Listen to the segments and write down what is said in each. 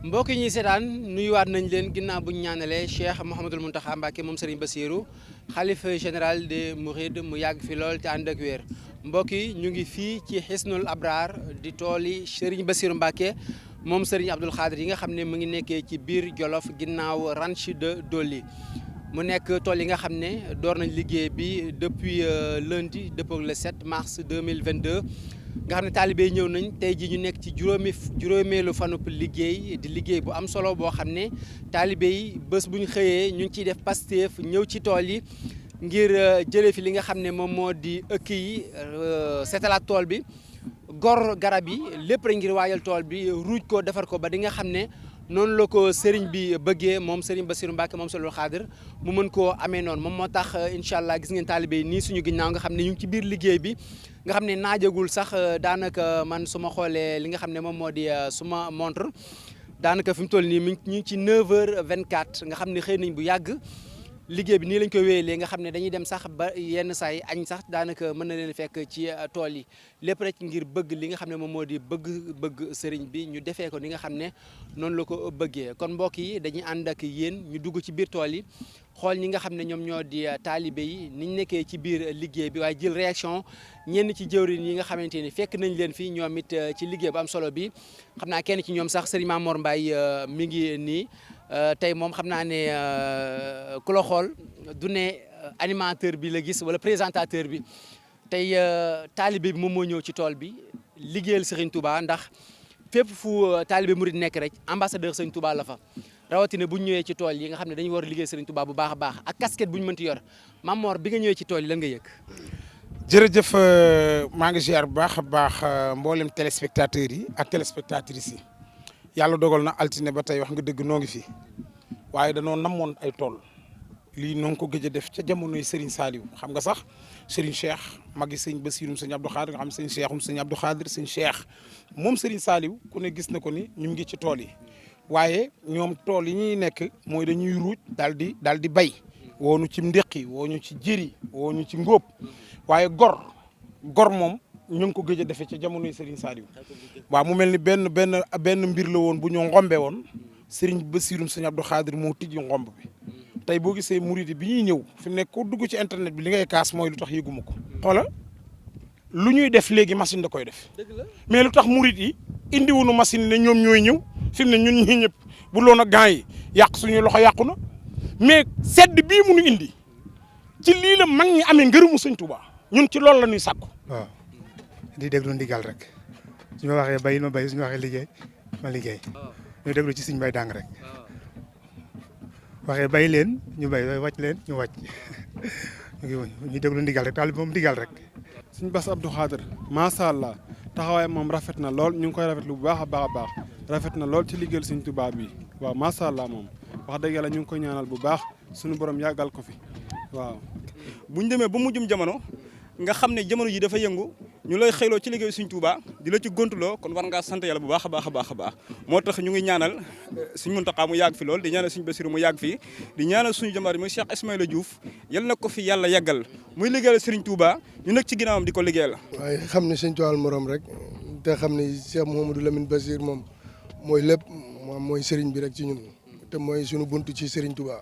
mbokk yi ñuy seetaan nuyuwaat nañ leen ginnaaw bu ñu ñaanalee Cheikh Mouhamadul Mountakha Mbacké moom Serigne Bassirou xalifa général des Mourides mu yàgg fi lool te ànd ak wér mbokk yi ñu ngi fii ci Hisnul Abrar di tooli Serigne Bassirou Mbacké moom Serigne Abdoul Khadir yi nga xam ne mu ngi nekkee ci biir Jolof ginnaaw ranch de Dolly mu nekk tool yi nga xam ne door nañ liggéey bi depuis lundi depuis le 7 mars 2022 nga xam ne taalibe yi ñëw nañ tey jii ñu nekk ci juróomeelu fanub liggéey di liggéey bu am solo boo xam ne taalibe yi bés bu ñu xëyee ñu ngi ciy def Pastef ñëw ci tool yi ngir jëlee fi li nga xam ne moom moo di ëkk yi setalaat tool bi gor garab yi lépp rek ngir waajal tool bi ruuj ko defar ko ba di nga xam ne noonu la ko sëriñ bi bëggee moom sëriñ Bassirou Mbacké moom Abdoul Khadir mu mën koo amee noonu moom moo tax incha allah gis ngeen taalibe yi nii suñu ginnaaw nga xam ne ñu ngi ci biir liggéey bi nga xam ne naajagul sax daanaka man su ma xoolee li nga xam ne moom moo di suma montre daanaka fi mu toll nii ñu ngi ci 9h24 nga xam ne xëy nañ bu yàgg liggéey bi nii lañ ko wéyalee nga xam ne dañuy dem sax ba yenn saa yi añ sax daanaka mën na leen fekk ci tool yi lépp rek ngir bëgg li nga xam ne moom moo di bëgg sëriñ bi ñu defee ko ni nga xam ne noonu la ko bëggee kon mbokk yi dañuy ànd ak yéen ñu dugg ci biir tool yi xool ñi nga xam ne ñoom ñoo di taalibe yi niñ nekkee ci biir liggéey bi waaye jël réaction ñenn ci jëwriñ yi nga xamante ni fekk nañ leen fii ñoom it ci liggéey bu am solo bi xam naa kenn ci ñoom sax sëriñ Mamor Mbaye mi ngi nii tey moom xam naa ne ku la xool du ne animateur bi la gis wala présentateur bi tey taalibe bi moom moo ñëw ci tool bi liggéeyal Serigne Touba ndax fépp fu taalibe murid nekk rek ambassadeur Serigne Touba la fa rawatina bu ñu ñëwee ci tool yi nga xam ne dañu war a liggéey Serigne Touba bu baax a baax ak casquette bu ñu mënti yor Mamor bi nga ñëwee ci tool yi lan nga yëg. jërëjëf maa ngi ziar bu baax a baax mboolem téléspectateurs yi ak téléspectatrices yi. yàlla dogal na altine ba tey wax nga dëgg noo ngi fi waaye danoo namoon ay tool lii noo ngi ko gëj a def ca jamonoy Serigne Saliou xam nga sax Serigne Cheikh magi sëñ Bassirou sëñ Abdou Khadir nga xam sëñ Cheikhum sëñ Abdou Khadir sëñ Cheikh moom Serigne Saliou ku ne gis na ko ni ñu ngi ci tool yi waaye ñoom tool yi ñuy nekk mooy dañuy ruuj daal di bay woo ñu ci ndéqi woo ñu ci jëri woo ñu ci ngóob waaye gor moom ñu ngi ko gëj a defee ca jamonoy Serigne Saliou waaw mu mel ni benn mbir la woon bu ñu ngombe woon Serigne Bassirou sëñ Abdou Khadir moo tijji ngomb bi tey boo gisee murid bi ñuy ñëw fi mu nekk ko dugg ci internet bi li ngay kaas mooy lu tax yëguma ko. xoola lu ñuy def léegi machine da koy def mais lu tax murid yi indiwuñu machine ne ñoom ñooy ñëw fi mu ne ñun ñii ñëpp bu loon a gants yi yàq suñuy loxo yàqu na mais sedd bii mu nu indi ci lii la mag ñi amee ngërëmu sëñ Touba ñun ci loolu la ñuy sàkku. waaw di déglu ndigal rek suñu waxee bay ma bay suñu waxee liggéey ma liggéey ñu déglu ci suñu bay dàng rek waxee bay leen ñu bay wàcc leen ñu wàcc ñu déglu ndigal rek taal bi moom ndigal rek. suñu Bass Abdou Khadir macha allah taxawaay moom rafet na lool ñu ngi koy rafetlu bu baax a baax rafet na lool ci liggéeyal Sëñ Tuubaa bi waaw macha allah moom wax dëgg yàlla ñu ngi koy ñaanal bu baax suñu borom yàggal ko fi waaw. bu ñu demee ba mujjum jamono nga xam ne jamono ji dafa yëngu ñu lay xëyloo ci liggéey Sëñ Tuubaa di la ci gontuloo kon war ngaa sant yàlla bu baax a baax moo tax ñu ngi ñaanal Sëñ Muntaxa mu yàgg fi lool di ñaanal Sëñ Bassirou mu yàgg fi di ñaanal suñu jàmbaar muy Cheikh Ismaïla Diouf yal na ko fi yàlla yàggal muy liggéeyal Sëriñ Tuubaa ñu nekk ci ginnaawam di ko liggéeyal. waaye xam ne Sëñ Tuubaa morom rek te xam ne Cheikh Mouhamadou Lamine Bassir moom mooy lépp moom mooy sëriñ bi rek ci ñun te mooy suñu buntu ci Sëriñ Tuubaa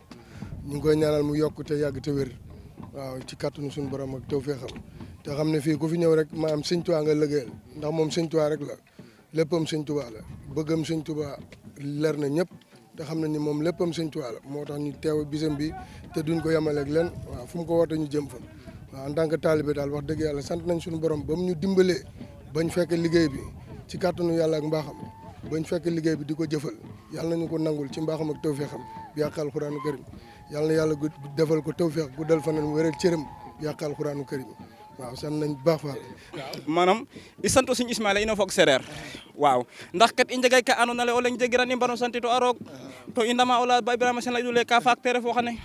ñu ngi koy ñaanal mu yokk te yàgg te wér waaw ci kàttanu suñu borom ak tawfeexam te xam ne fii ku fi ñëw rek maanaam Sëñ Tuubaa nga liggéeyal ndax moom Sëñ Tuubaa rek la léppam Sëñ Tuubaa la bëggam Sëñ Tuubaa leer na ñëpp te xam na ni moom léppam Sëñ Tuubaa la moo tax ñu teew bisam bi te duñ ko yemaleeg leen waaw fu mu ko woote ñu jëm fa waaw en tant que talibé daal wax dëgg yàlla sant nañ suñu borom ba mu ñu dimbalee bañ fekk liggéey bi ci kàttanu yàlla ak mbaaxam bañ fekk liggéey bi di ko jëfal yàlla nañu ko nangul ci mbaaxam ak tawfeexam bi yàq alxuraanu karim yàlla na yàlla defal ko tawfeex guddal fanam wéral cëram bi yàq alxuraanu karim waaw sant nañ baax faal maanaam i santo Sëñ Ismaïla ino fog sereer waaw ndax kat i njegay ka andoona yee o leŋ jegiran i mbaro santito a roog to i ndama o leya ba Ibrahima Sene layidule ka faak te ref o xane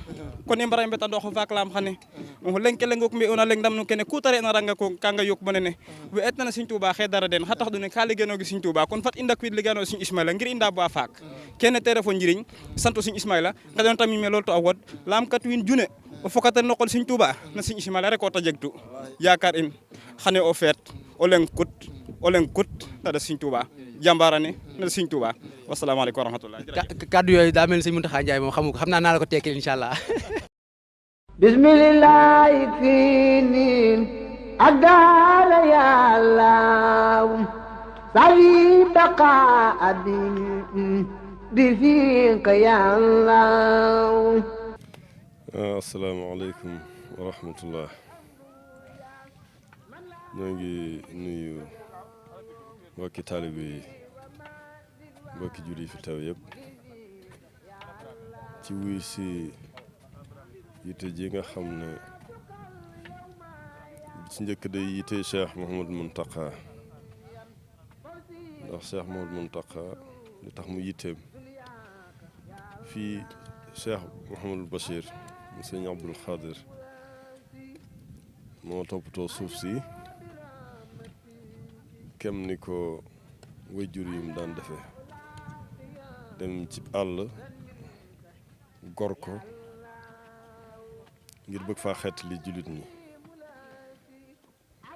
kon i mbara mbetandoox o faak laam xane o leŋ ke leŋook mbi'una leŋ ndam no kene ku ta re'na ranga ko kanga yoq bo nene we etna na Sëñ Tuubaa xedara den xa tax du ne ka liggéeyanoogi Sëñ Tuubaa kon fat i ndakwiid liggéeyano Sëñ Ismaïla ngir i ndaaba faak kene te ref o njiriñ santo Sëñ Ismaïla nqeɗon ta mime lool to a wod laam kat wiin june o fokaten no qol Sëñ Tuubaa na Sëñ Ismaïla rek o ta jegtu yaakaar in xane o feet o leŋ kut olen kut nada Sëriñ Tuubaa jàmbaarane nada Sëriñ Tuubaa wasalaamaaleykum wa rahmatullah kaddu yooyu daa mel ni sëñ Mountakha Ndiaye moom xamu ko xam naa la ko tekkil incha allah bismillahi finin agala ya allah sawi baqa abin bifika ya allah asalaamaaleykum wa rahmatullah ñoo ngi nuyu mbokki taalibe yi mbokki julli fi taw yëpp ci wuy si yitte ji nga xam ne ci njëkk day yitte Cheikh Mouhamadou Mountakha ndax Cheikh Mouhamadou Mountakha li tax mu yitteem fii Cheikh Mouhamadou Bachir mu sëñ Abdoul Khadir moo toppatoo suuf si kem ni ko wajjur yi mu daan defee dem ci àll gor ko ngir bëgg faa xeet li jullit ñi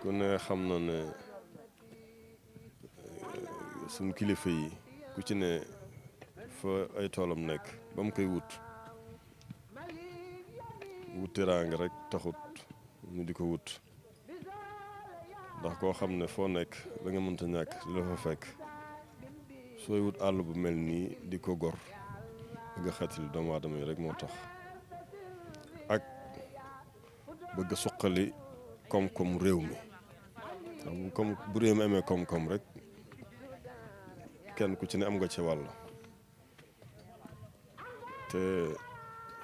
ku ne xam na ne suñ kilifa yi ku ci ne fa ay toolam nekk ba mu koy wut teraanga rek taxut ñu di ko wut ndax koo xam ne foo nekk da nga mënta ñàkk di la fa fekk sooy wut àll bu mel nii di ko gor bëgg a xeetali doomu aadama yi rek moo tax ak bëgg a suqali koom-koom réew mi comme bu réew mi amee koom-koom rek kenn ku ci ne am nga ci wàll te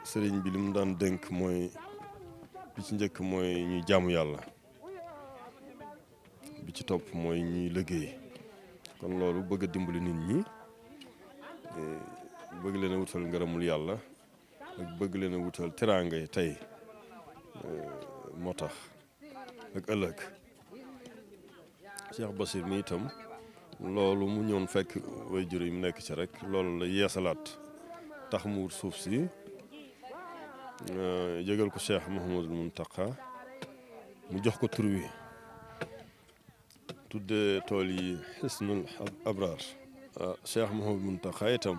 sëriñ bi li mu daan dénk mooy bi ci njëkk mooy ñuy jaamu yàlla bi ci topp mooy ñuy liggéey kon loolu bëgg a dimbali nit ñi bëgg leen a wutal ngërëmul yàlla ak bëgg leen a wutal teraanga yi tey moo tax ak ëllëg Cheikh Bassir mi itam loolu mu ñëwoon fekk way jur yi mu nekk ci rek loolu la yeesalaat tax mu wut suuf si jégal ko Cheikh Mouhamadou Mountakha mu jox ko tur wi tuddee tool yi Hisnul Abrar Cheikh Mouhamadou Mountakha itam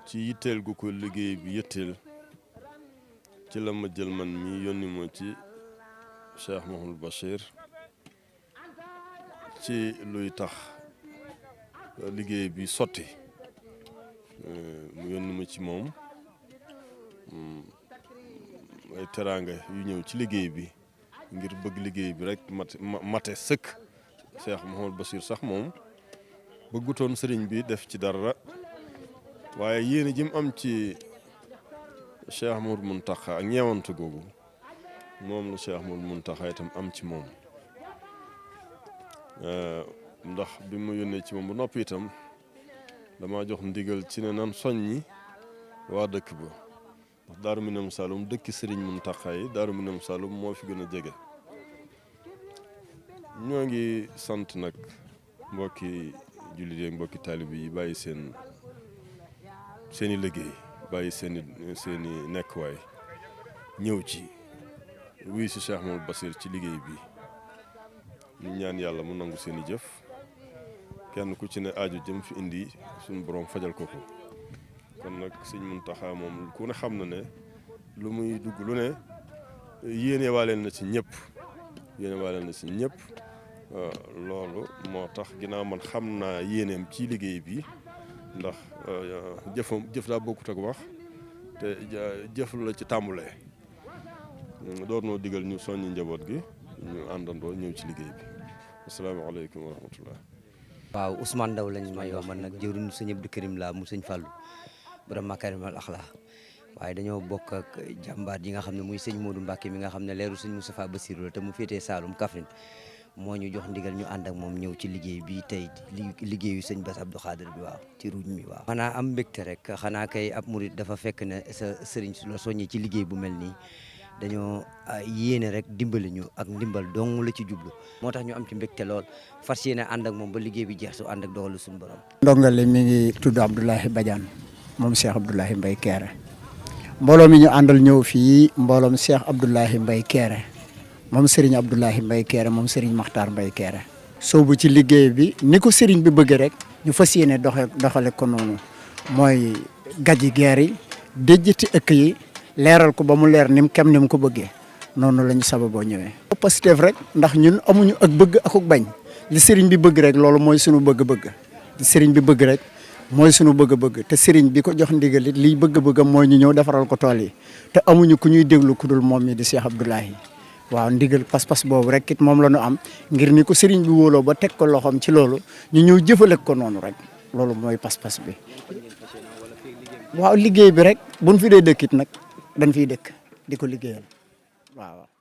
ci yitteel gu ko liggéey bi yitteel ci la ma jël man mi yónni ma ci Cheikh Mouhamadou Bachir ci luy tax liggéey bi sotti mu yónni ma ci moom ay teraanga yu ñëw ci liggéey bi ngir bëgg liggéey bi rek mate sëkk Cheikh Mouhamadou Bachir sax moom bëggutoon sëriñ bi def ci dara waaye yéen ji mu am ci Cheikh Mouhamadou Mountakha ak ñeewantu googu moom la Cheikh Mouhamadou Mountakha itam am ci moom ndax bi mu yónnee ci moom bu noppi itam dama jox ndigal ci ne nan soññi waa dëkk ba ndax Daaru Minam Saloum dëkki sëriñ Mountakha yi Daaru Minam Saloum moo fi gën a jege ñoo ngi sant nag mbokki jullit yi mbokki taalibe yi bàyyi seeni liggéey bàyyi seeni nekkuwaay ñëw ci wuy si Cheikh Mouhamadou Bachir ci liggéey bi ñu ñaan yàlla mu nangu seeni jëf kenn ku ci ne aajo jëm fi indi suñu borom fajal ko kon nag sëñ Mountakha moom ku ne xam na ne lu muy dugg lu ne yéene waaleel na ci ñëpp loolu moo tax ginnaaw man xam naa yéeneem ci liggéey bi ndax jëf daa bokkut ak wax te jëf la ci tàmbulee door noo digal ñu soññi njaboot gi ñu àndandoo ñëw ci liggéey bi asalaamaaleykum wa rahmatullah waaw Ousmane Ndaw lañ may wax man nag jëwriñu sëñ Abdou Karim la mu sëñ Fallou borom Makarimal Akhlaq waaye dañoo bokk ak jàmbaar ji nga xam ne muy sëñ Modou Mbacke mi nga xam ne leeru sëñ Moustapha Bassirou la te mu féetee Saloum Kaffrine moo ñu jox ndigal ñu ànd ak moom ñëw ci liggéey bi tey liggéeyu sëñ Bass Abdou Khadir bi waaw ci ruuj mi waaw xanaa am mbégte rek xanaa kay ab murit dafa fekk ne sa sëriñ su la soññee ci liggéey bu mel nii dañoo yéene rek dimbali ñu ak ndimbal dong la ci jublu moo tax ñu am ci mbégte lool fas yéene ànd ak moom ba liggéey bi jeex su ànd ak dogalu suñu borom. ndongale mi ngi tudd Abdoulahi Badiane moom Cheikh Abdoulahi Mbaye Kéré mbooloo mi ñu àndal ñëw fii mbooloom Cheikh Abdoulahi Mbaye Kéré moom Serigne Abdoulahi Mbaye Kéré moom Serigne Makhtar Mbaye Kéré soobu ci liggéey bi ni ko sëriñ bi bëgg rek ñu fas yéene doxale ko noonu mooy gaji geer yi déjjati ëkk yi leeral ko ba mu leer nim ko bëggee noonu la ñu sababoo ñëwee. Pastef rek ndax ñun amuñu ak bëgg akuk bañ li sëriñ bi bëgg rek loolu mooy sunu bëgg-bëgg li sëriñ bi bëgg rek mooy sunu bëgg-bëgg te sëriñ bi ko jox ndigal it liy bëgg-bëggam mooy ñu ñëw defaral ko tool yi te amuñu ku ñuy déglu ku dul moom mi di Cheikh Abdoulahi waaw ndigal pas-pas boobu rek it moom la ñu am ngir ni ko sëriñ bi wóoloo ba teg ko loxoom ci loolu ñu ñëw jëfale ko noonu rek loolu mooy pas-pas bi. waaw liggéey bi rek buñ fi dee dëkkit nag dañ fiy dëkk di ko liggéeyal waaw.